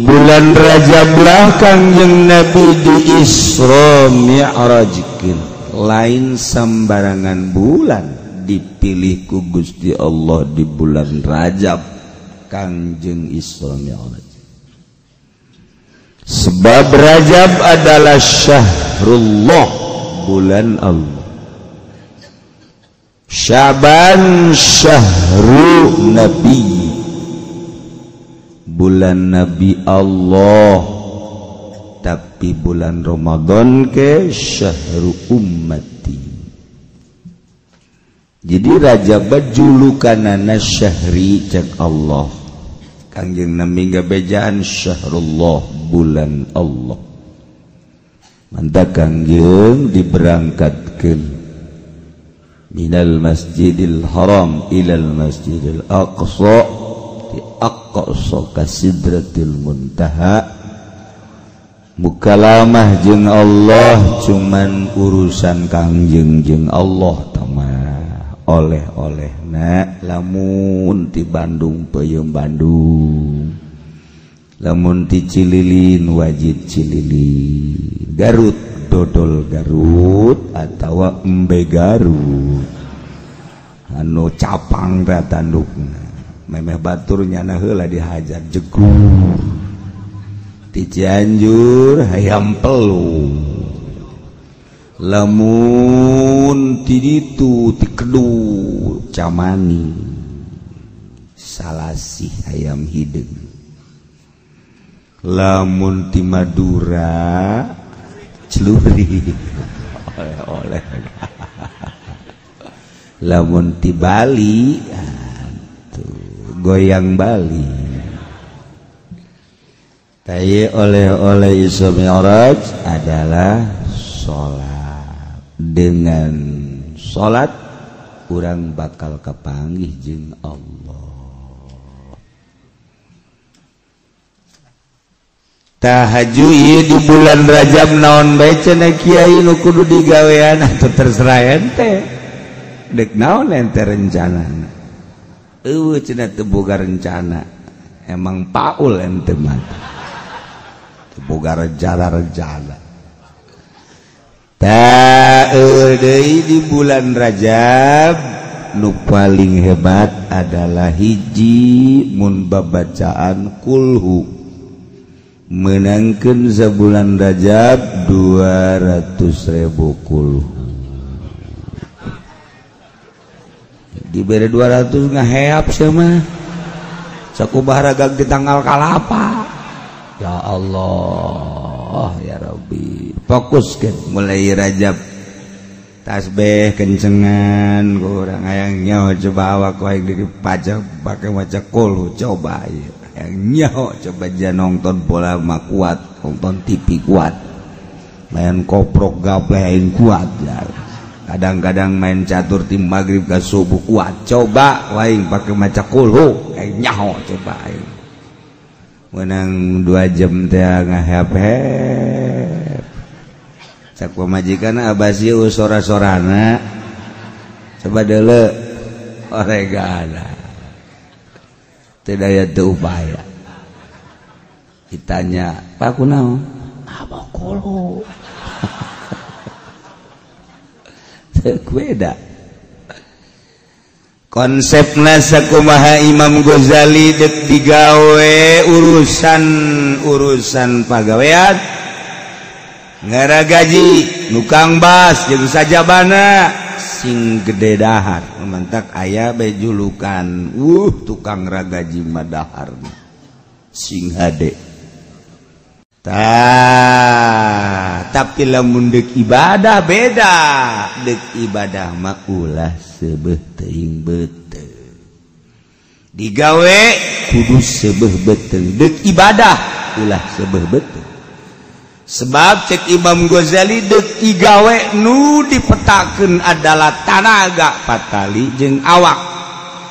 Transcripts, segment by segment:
bulan Rajab lah Kangjeng Nabi di Isra Mi'rajkeun. Lain sembarangan bulan dipilih ku Gusti Allah di bulan Rajab Kangjeng Isra Mi'raj. Sebab Rajab adalah syahrullah, bulan Allah. Syaban syahru Nabi, bulan Nabi Allah. Tapi bulan Ramadan ke syahru ummati. Jadi Rajab julukanana syahri cek Allah. Kangjeng Nabi ngabejaan syahrullah, bulan Allah. Mantap Kangjeng diberangkatkeun minal Masjidil Haram ilal Masjidil Aqsa, di Aqsa ka Sidratil Muntaha. Mukalamah jeung Allah cuman urusan Kangjeng jeung Allah tamah. Oleh-olehna lamun ti Bandung peuyeum Bandung, lamun ti Cililin wajib Cililin, Garut dodol Garut atawa embe Garut anu capang teh tandukna memeh batur nyana heula dihajar jegur. Ti Cianjur hayam pelu, lamun ti ditu ti Kedu camani salasih hayam hideung, lamun ti Madura celuri oleh-oleh, lamun ti Bali tuh goyang Bali. Tapi oleh-oleh Isra Mi'raj adalah sholat. Dengan sholat urang bakal kapanggih jeung Allah. Tahajud ieu di bulan Rajab naon bae cenah kiai nu kudu digawean atuh terserah ente. Dek naon ente rencanana? Eueuh cenah teu boga rencana. Emang paul ente mah. Teu boga rencana-rencana. Tah deui di bulan Rajab nu paling hebat adalah hiji mun babacaan kulhu. Menangkeun sabulan Rajab 200.000 kulhu. Dibere 200 ngaheap sia mah. Sakumaha ragag di tanggal kalapa. Ya Allah, ya Rabbi. Fokus ke mulai Rajab. Tasbih kencengan kurang hayang nyaho coba awak aing dipajak pakai maca kulhu coba ieu. Hayang nyaho coba ja nonton bola mah kuat, nonton TV kuat. Main koprok gapleh aing kuat ya. Kadang-kadang main catur tim maghrib ke subuh kuat. Coba aing pakai maca kulhu, aing nyaho coba aing. Menang 2 jam teh ngahep-hep. Cak pamajikan abah sieu sora-sorana. Coba deuleu oregana. Teu daya teu upaya. Ditanya, "Pak kunaon?" "Abah kulhu." Teu beda. Konsepna sakumaha Imam Ghazali dek digawe urusan-urusan pagawean ngaragaji nukang bas jeung sajabana sing gede dahar mantak aya bae julukan tukang ragaji madahar sing hade. Tah tapi lamun deuk ibadah beda, deuk ibadah mah ulah seubeuh teuing beuteung. Digawe kudu seubeuh beuteung, deuk ibadah ulah seubeuh beuteung. Sebab cek Imam Ghazali deuk digawe nu dipetakeun adalah tanaga patali jeung awak.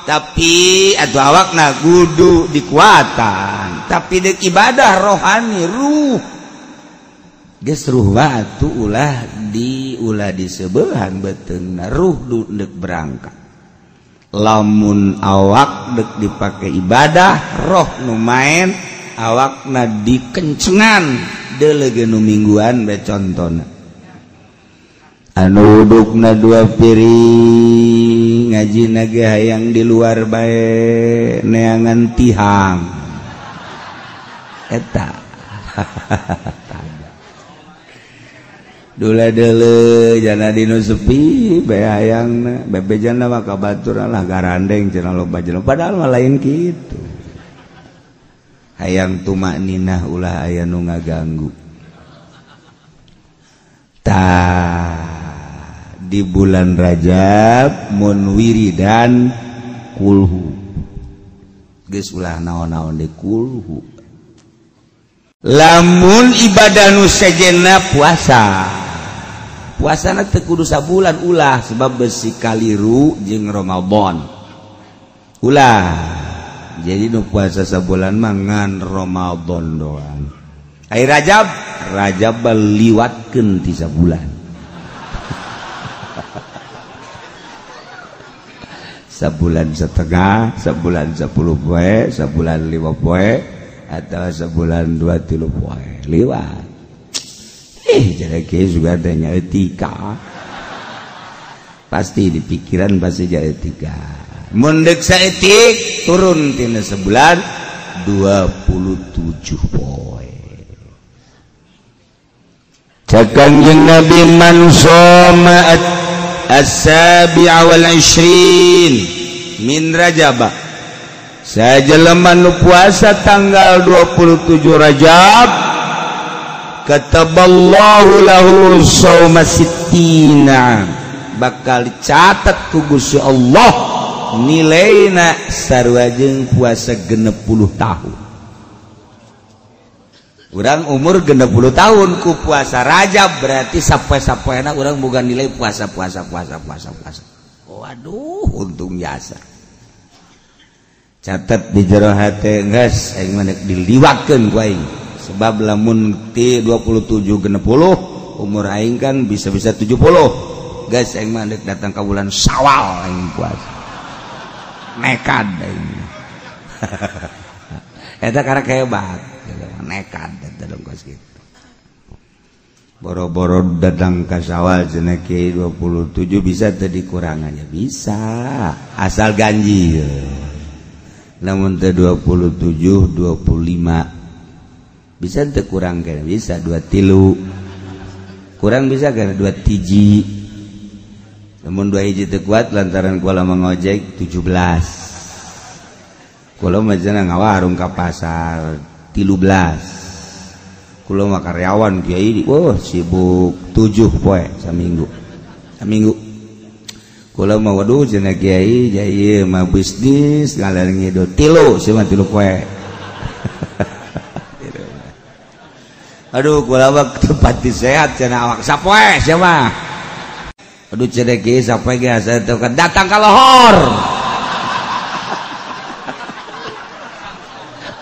Tapi atuh awakna kudu dikuatan, tapi deuk ibadah rohani ruh. Geus ruh batu ulah disebeuhan beuteungna ruh deuk berangkat. Lamun awak deuk dipake ibadah, roh nu main, awakna dikencengan deuleuh nu mingguan bae contona. Anu udukna dua piring ngajina ge hayang di luar bae neangan tihang eta. Dula deuleuh jana dinu sepi bae hayangna bebejana mah ka batur lah garandeng cenah loba jelema padahal mah lain kitu. Hayang tumakninah ulah aya nu ngaganggu. Tah di bulan Rajab mun wiridan kulhu geus ulah naon-naon di kulhu. Lamun ibadah nu sejenna puasa, puasana teu kudu sabulan ulah sebab besi kaliru jeung Ramadan ulah. Jadi nu puasa sabulan mah ngan Ramadan doang. Ai Rajab, Rajab liwatkeun ti sabulan. Sebulan setengah, sebulan 10 poe, sebulan 5 poe, atau sebulan 2-3 poe liwat. Jadi kieu juga tanya etika. Pasti di pikiran pasti jadi etika. Mun deuk saeutik turun tina sebulan 27 poe. Cek Kangjeng Nabi man shoma as-sabi'a wal 20 min Rajab. Sajelema nu puasa tanggal 27 Rajab, kataballahu lahu shauma sittina, bakal dicatat ku Gusti Allah nilaina sarua jeung puasa 60 tahun. Urang umur 60 tahun ku puasa Rajab berarti sapoe-sapoena urang boga nilai puasa puasa puasa puasa puasa. Waduh, untung jasa. Catat di jero hate geus aing mah diliwatkeun ku aing. Sebab lamun ti 27 60 umur aing kan bisa-bisa 70. Geus aing mah datang ka bulan Syawal aing puasa. Nekat aing. Eta karek hebat. Nekat eta dong kos kitu. Boro-boro datang ka Syawal cenah kiai 27 bisa teu dikurangannya bisa asal ganjil. Namun teu 27 25 bisa teu kurang kena bisa 23 kurang bisa kena 2 tiji. Namun 2 hiji teu kuat lantaran kula mangojek 17. Kula mah cenah ngawarung ka pasar 13. Kula mah karyawan kiai, wah sibuk 7 poe saminggu. Saminggu. Kula mah waduh cenah kiai jai mah bisnis ngaler ngidul 3 sia mah 3 poe. Aduh kula mah tempat sehat cenah awak sapoe sia mah. Aduh cenah kiai sapoe ge asa teu datang ka lohor.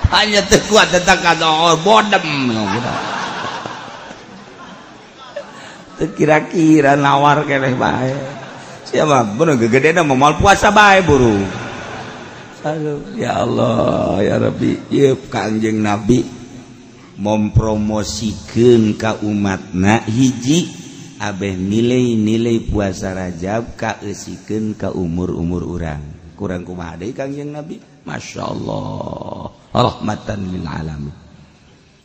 Hanya teu kuat datang ka lohor bodem. Teu kira-kira nawar keneh bae. Siapa bener gegedena mah moal puasa bae buru. Aduh ya Allah ya Rabbi, ieu Kangjeng Nabi mempromosikeun ka umatna hiji abeh nilai-nilai puasa Rajab kaeusikeun ka umur-umur urang. Kurang kumaha deui Kangjeng Nabi? Masya Allah, rahmatan lil alamin.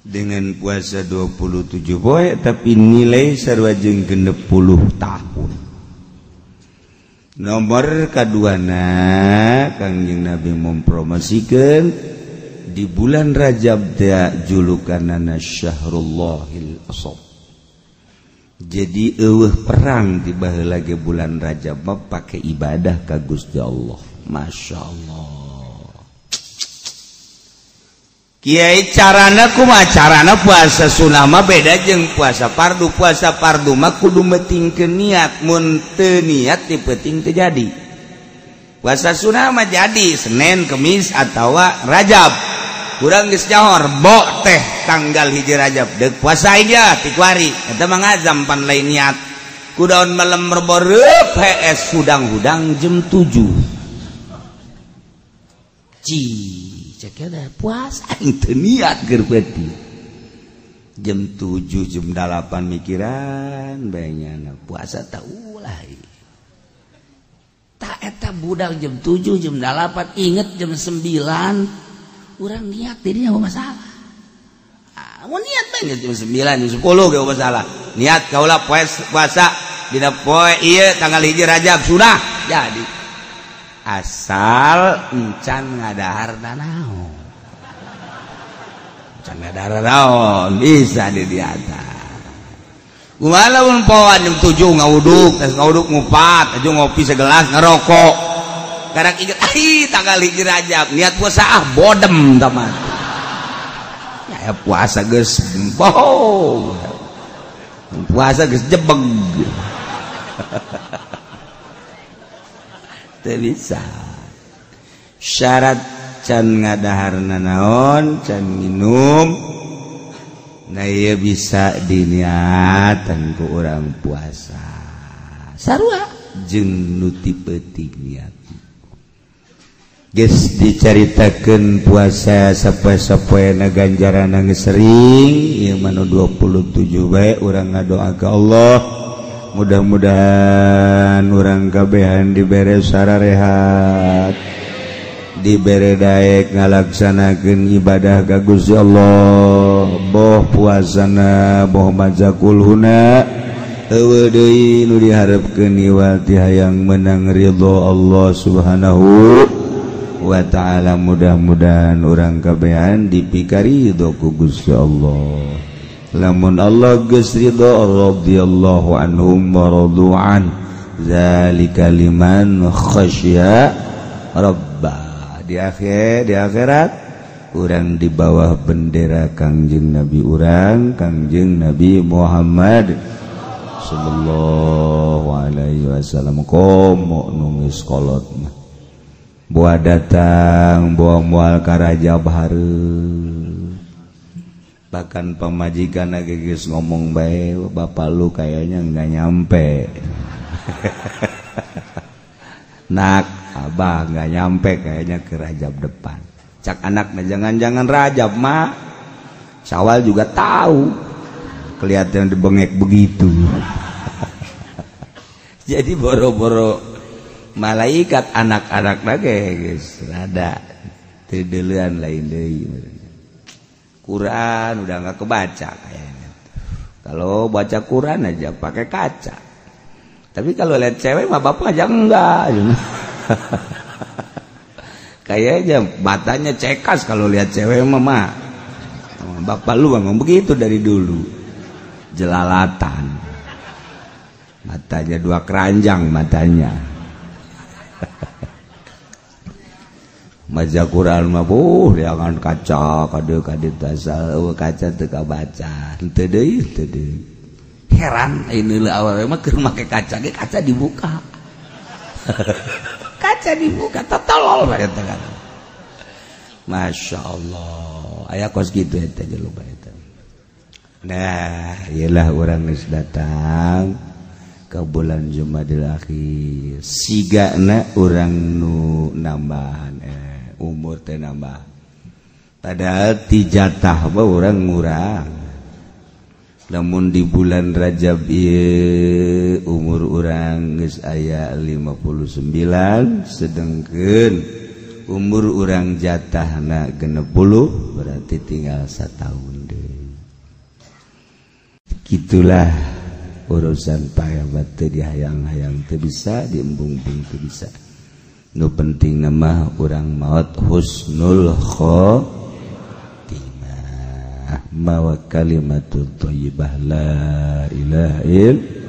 Dengan puasa 27 poe tapi nilai sarua jeung 60 tahun. Nomor kaduana Kangjeng Nabi mempromosikeun di bulan Rajab teh julukanana Syahrullahil Asab. Jadi eueuh perang di baheula ge bulan Rajab mah pake ibadah ka Gusti Allah. Masya Allah. Kiai carana kumaha? Carana puasa sunah mah beda jeung puasa fardu. Puasa fardu mah kudu metingkeun niat, mun teu niat di peuting teu jadi. Puasa sunah mah jadi Senin, Kemis atawa Rajab. Urang geus nyaho Rebo teh tanggal 1 Rajab deuk puasa aja ti kuari. Eta mah ngazam pan lain niat. Kudaon malam Rebo reup hees hudang-hudang jam 7. Ci Cek ada puasa aing teu niat keur peuting. Jam 7 jam 8 mikiran bae nyana puasa tah ulah. Tak eta budak jam 7 jam 8 inget jam 9 urang niat dirinya masalah. Mau niat bae jam 9 jam 10 ge masalah. Niat kaula puasa dina poe ieu tanggal 1 Rajab sudah jadi. Asal encan ngadahar nanaon. Encan ngadahar naon bisa di diata. Kumaha lamun poan jam 7 ngawuduk, geus ngawuduk ngupat, aju ngopi segelas ngerokok. Karak inget ai tanggal 1 Rajab, niat puasa ah bodem teman. Ya puasa geus bohong. Puasa geus jebeg. Teu bisa. Syarat can ngadahar nanaon, can minum. Nah ieu bisa diniatan ku urang puasa. Sarua jeung nu ti peuting niat. Geus dicaritakeun puasa sapoe-sapoena ganjaranna geus sering, ieu mah nu 27 bae urang ngadoa ka Allah. Mudah-mudahan urang kabehan dibere sararehat, dibere daek ngalaksanakeun ibadah ka Gusti Allah, boh puasana boh maca kulhuna eueuh deui nu diharepkeun iwal ti hayang menang ridho Allah Subhanahu wa ta'ala. Mudah-mudahan urang kabehan dipikaridho ku Gusti Allah. Lamun Allah geus ridho, radhiyallahu anhum wa radu'an, zalika liman khasya rabba. Di akhir, di akhirat urang di bawah bendera Kangjeng Nabi urang, Kangjeng Nabi Muhammad sallallahu alaihi wasallam. Komo nu geus kolot mah buah datang buah moal ka Rajab hareup. Bahkan pamajikan lagi geus ngomong bae, bapak lu kayaknya nggak nyampe. Nak, abah nggak nyampe kayaknya ke Rajab depan. Cak anaknya, jangan-jangan Rajab mak, Syawal juga tahu kelihatan dibengek begitu. Jadi boro-boro malaikat anak-anak lagi geus rada teu deuleuan lain deui. Quran udah nggak kebaca kayaknya. Kalau baca Quran aja pakai kaca. Tapi kalau lihat cewek mah bapak aja enggak. Kayaknya matanya cekas kalau lihat cewek mah. Bapak lu memang begitu dari dulu. Jelalatan. Matanya dua keranjang matanya. Maca Quran mah buh jangan kaca kade kade tasal kaca teu kabaca teu deui teu deui. Heran ini awewe mah keur make kaca ge kaca dibuka. Kaca dibuka totolol bae eta kan. Masya Allah aya kos kitu eta jelema eta. Nah ieulah urang geus datang ke bulan Jumadil Akhir sigana urang nu nambahan umur teh nambah, padahal ti jatah mah urang ngurang. Lamun di bulan Rajab ieu umur urang geus aya 59, sedengkeun umur urang jatahna 60, berarti tinggal satahun deui. Gitulah urusan pahebat teu dihayang-hayang teu bisa, diembung-embung teu bisa. Nu penting nama urang maot husnul khotimah, mawa kalimatut thayyibah la ilaha illallah.